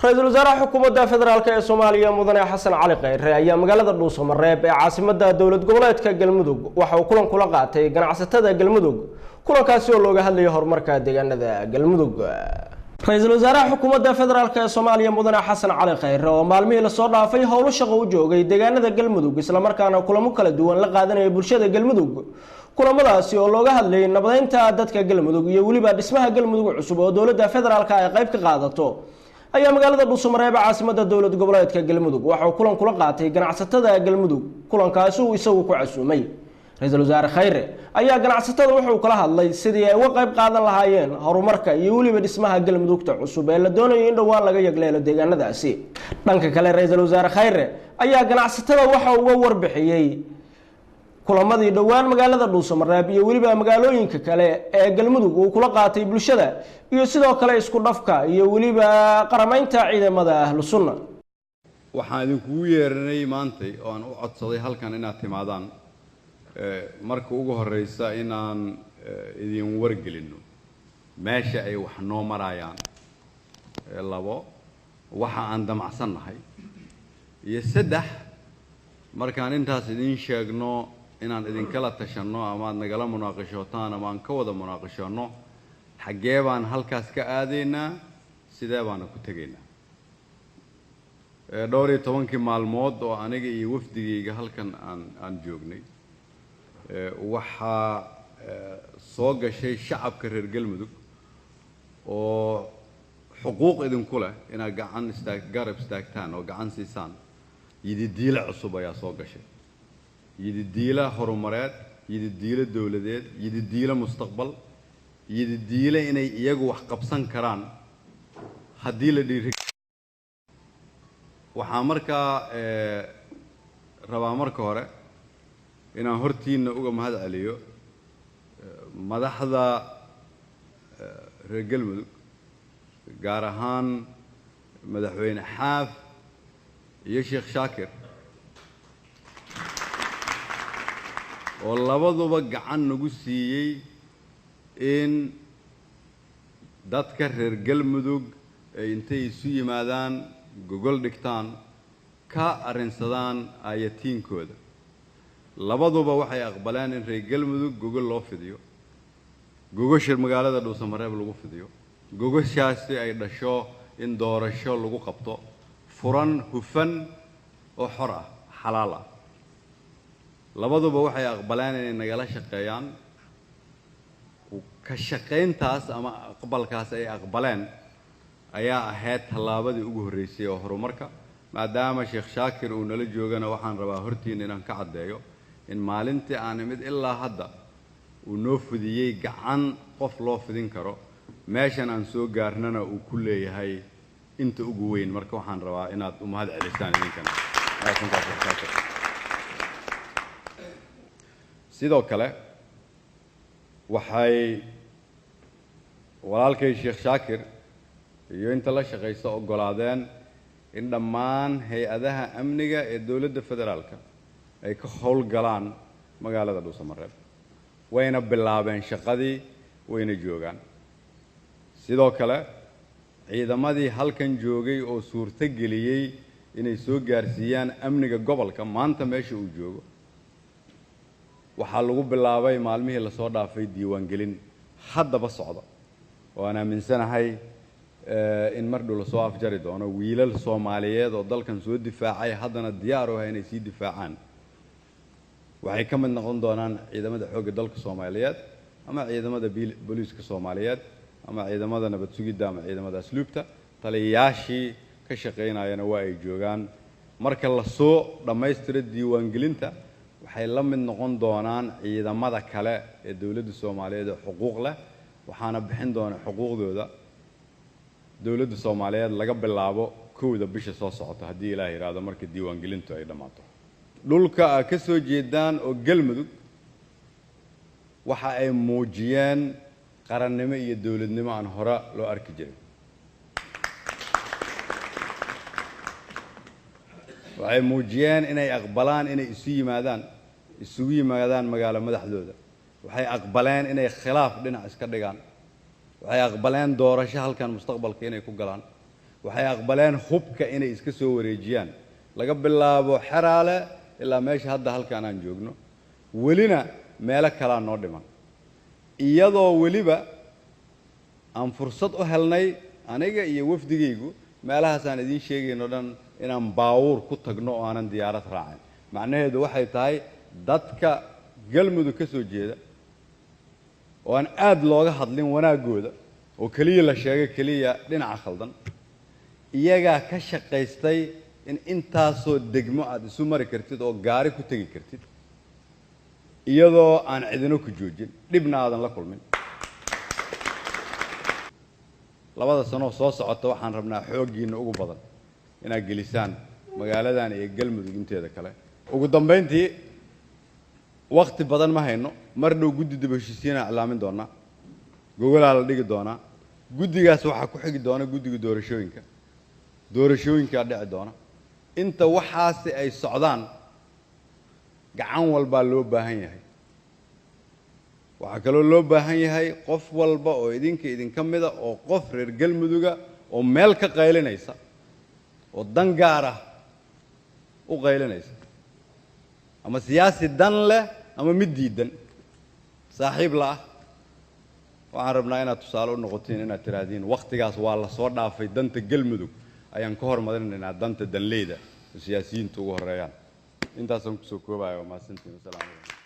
Ra-iisul wasaaraha xukuumadda federaalk ee Soomaaliya, mudane Xasan Cali Kheyre, ayaa magaalada Dhuusamareeb ee caasimadda dowlad goboleedka Galmudug waxa uu kulan kula qaatay ganacsatada Galmudug, kulankaasi oo looga hadlayo horumarka deegaanada Galmudug. Ra-iisul wasaaraha xukuumadda federaalk ee Soomaaliya, mudane Xasan Cali Kheyre, oo maalmihii lasoo dhaafay howlo shaqo u joogay deegaanada Galmudug, islamarkaana kulamo kala duwan la qaadanaya bulshada Galmudug, kulamadaasi oo looga hadlayay nabadeynta dadka Galmudug iyo weliba dhismaha Galmudug cusub oo dowladda federaalka ay qayb ka qaadato, ayaa magaalada Dhuusamareeb caasimada dowlad goboleedka Galmudug waxa uu kulan kula qaatay ganacsatada Galmudug, kulankaasi uu isagu ku casuumay. Ra-iisul wasaare Khayre ayaa ganacsatada wuxuu kala hadlay sidii ay uga qayb qaadan lahaayeen horumarka iyo weliba dhismaha Galmudugta cusub ee la doonayo in dhowaan laga yagleelo deegaanadaasi. Dhanka kale, ra-iisul wasaare Khayre ayaa ganacsatada waxa uga warbixiyey kulamadii dhowaan magaalada Dhuusamareeb iyo weliba magaalooyinka kale ee Galmudug uu kula qaatay bulshada, iyo sidoo kale isku dhafka iyo weliba qaramaynta ciidamada Ahlu Sunna. Waxaan idinkugu yeeranay maantay oo aan u codsaday halkan inaad timaadaan, marka ugu horeysa inaan idin wargelinno meesha ay wax noo marayaan, labo, waxa aan damacsannahay, iyo saddex, markaan intaas idiin sheegno inaan idinkala tashanno ama aad nagala munaaqishootaan ama aan ka wada munaaqishoonno xaggee baan halkaas ka aadaynaa, sidee baana ku tegaynaa. Dhowr iyo tobankii maalmood oo aniga iyo wafdigayga halkan aan joognay, waxaa soo gashay shacabka reer Galmudug oo xuquuq idinku leh inaad gacan istaag, garab istaagtaan oo gacan siisaan. Yididiilo cusub ayaa soo gashay, yididiilo horumareed, yididiilo dowladeed, yididiilo mustaqbal, yididiilo inay iyagu wax qabsan karaan haddii la dhiiri. Waxaa markaa rabaa marka hore inaan hortiina uga mahad celiyo madaxda reer Galmudug, gaar ahaan Madaxweyne Xaaf iyo Sheekh Shaakir, oo labaduba gacan nagu siiyey in dadka reer Galmudug ay intay isu yimaadaan, gogol dhigtaan, ka arrinsadaan aayatiinkooda. Labaduba waxay aqbaleen in reer Galmudug gogol loo fidiyo, gogosha magaalada Dhuusamareeb lagu fidiyo, gogoshaasi ay dhasho in doorasho lagu qabto furan, hufan oo xor ah, xalaal ah. Labaduba waxay aqbaleen inay nagala shaqeeyaan. Ka shaqayntaas ama aqbalkaas ay aqbaleen ayaa ahayd tallaabadii ugu horreysay oo horumarka. Maadaama Sheekh Shaakir uu nala joogana, waxaan rabaa hortiina inaan ka caddeeyo in maalintii aan imid ilaa hadda uu noo fidiyey gacan qof loo fidin karo, meeshan aan soo gaarnana uu ku leeyahay inta ugu weyn. Marka waxaan rabaa inaad u mahad celisaan idinkana. Sheekh Shaakir. Sidoo kale waxay walaalkay Sheekh Shaakir iyo inta la shaqaysa oggolaadeen in dhammaan hay-adaha amniga ee dowladda federaalka ay ka howlgalaan magaalada Dhuusamareeb, wayna bilaabeen shaqadii, wayna joogaan. Sidoo kale ciidamadii halkan joogay oo suurto geliyey inay soo gaarsiiyaan amniga gobolka maanta meesha uu joogo, waxaa lagu bilaabay maalmihii lasoo dhaafay diiwaangelin haddaba socda oo aan aaminsanahay in mar dhow lasoo afjari doono. Wiilal Soomaaliyeed oo dalkan soo difaacay, haddana diyaar u ah inay sii difaacaan, waxay ka mid noqon doonaan ciidamada xoogga dalka Soomaaliyeed ama ciidamada booliiska Soomaaliyeed ama ciidamada nabad sugidda ama ciidamada asluubta. Taliyayaashii ka shaqaynayana waa ay joogaan. Marka lasoo dhammaystiro diiwaangelinta, waxay la mid noqon doonaan ciidamada kale ee dowladda Soomaaliyeed ee xuquuq leh, waxaana bixin doona xuquuqdooda dowladda Soomaaliyeed laga bilaabo 1-da bisha soo socota, haddii Ilaah yidhaahdo, marka diiwaangelintu ay dhammaato. Dhulka aad ka soo jeedaan oo Galmudug waxa ay muujiyeen qarannimo iyo dowladnimo aan hore loo arki jirin. Waxay muujiyeen inay aqbalaan inay isu yimaadaan, isugu yimaadaan magaalo madaxdooda. Waxay aqbaleen inay khilaaf dhinac iska dhigaan. Waxay aqbaleen doorasho halkan mustaqbalka inay ku galaan. Waxay aqbaleen hubka inay iska soo wareejiyaan laga bilaabo Xeraale ilaa meesha hadda halkaan aan joogno, welina meelo kalaa noo dhiman, iyadoo weliba aan fursad u helnay aniga iyo wafdigaygu meelahaasaan idiin sheegayno dhan inaan baawuur ku tagno oo aanan diyaarad raacin. Macnaheedu waxay tahay dadka Galmudug ka soo jeeda oo aan aada looga hadlin wanaaggooda oo keliya la sheegay keliya dhinaca khaldan, iyagaa ka shaqaystay in intaasoo degmo aada isu mari kartid oo gaari ku tegi kartid iyadoo aan cidino ku joojin, dhibna aadan la kulmin. 2 sanoo soo socota waxaan rabnaa xooggiina ugu badan inaad gelisaan magaaladan iyo Galmudug inteeda kale. Ugu dambayntii waqti badan ma hayno, mar dhow guddi dib u heshiisiinaan iclaamin doonaa, gogolaa la dhigi doonaa. Guddigaas waxaa ku xigi doona guddiga doorashooyinka, doorashooyinkaa dhici doona. Inta waxaasi ay socdaan gacan walbaa loo baahan yahay. Waxaa kaloo loo baahan yahay qof walba oo idinka idinka mida oo qof reer Galmuduga oo meel ka qaylinaysa oo dan gaar ah u qaylinaysa, ama siyaasi dan leh ama mid diidan saaxiib la ah, waxaan rabnaa inaad tusaale u noqotiin, inaad tiraahdiin waqtigaas waa la soo dhaafay, danta Galmudug ayaan ka hormarinaynaa danta danleyda oo siyaasiyiinta ugu horeeyaan. Intaasaan kusoo koobaya, waa mahadsantiin. Wasalaamu calaykum.